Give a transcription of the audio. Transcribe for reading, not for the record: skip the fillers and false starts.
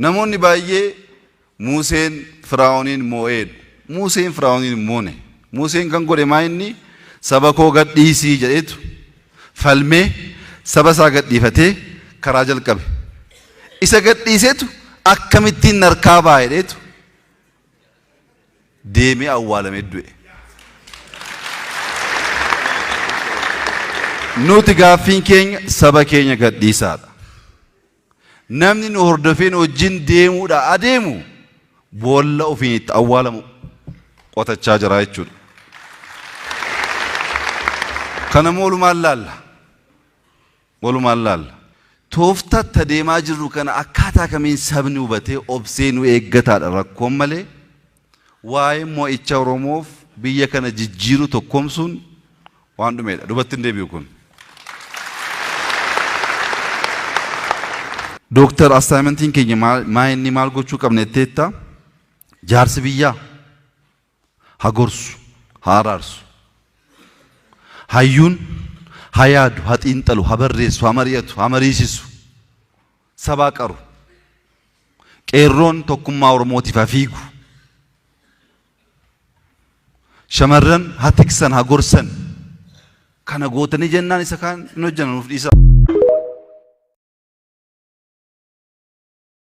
Namoonni baay'ee Muuseen Firaa'oniin moo'eedhu. Muuseen Firaa'oniin hin moone. Muuseen kan godhe maa inni saba koo gadhiisii jedheetu falmee saba isaa gadhiifatee karaa jalqabe. Isa gadhiiseetu akkamittiin narkaa ba'a jedheetu deemee awwaalamee du'e. Nuti gaaffiin keenya saba keenya gadhiisaadha. Namni nu hordofee nu wajjin deemuudha adeemu boolla ofiin itti awwaalamu qotachaa jira jechuudha. Kana immoo walumaan laalla. Walumaan laalla. Tooftaa itti adeemaa jirru kana akkaataa kamiin sabni hubatee obsee nu eeggataadha rakkoon malee waa'ee mo'icha Oromoof biyya kana jijjiiruu tokkoomsuun waan dhumeedha. Dubatti hin deebi'u kun. Dooktar assaayimentiin keenya maa inni maal gochuu qabna jetteetta? Jaarsi biyyaa ha gorsu, ha araarsu. Hayyuun ha yaadu, ha xiinxalu, ha barreessu, ha mari'atu, ha mariisisu. Sabaa qaru. Qeerroon tokkummaa Oromootiif ha fiigu. Shamarran ha tiksan, ha gorsan. Kana gootanii jennaan isa kaan hin hojjanna nuuf dhiisaa.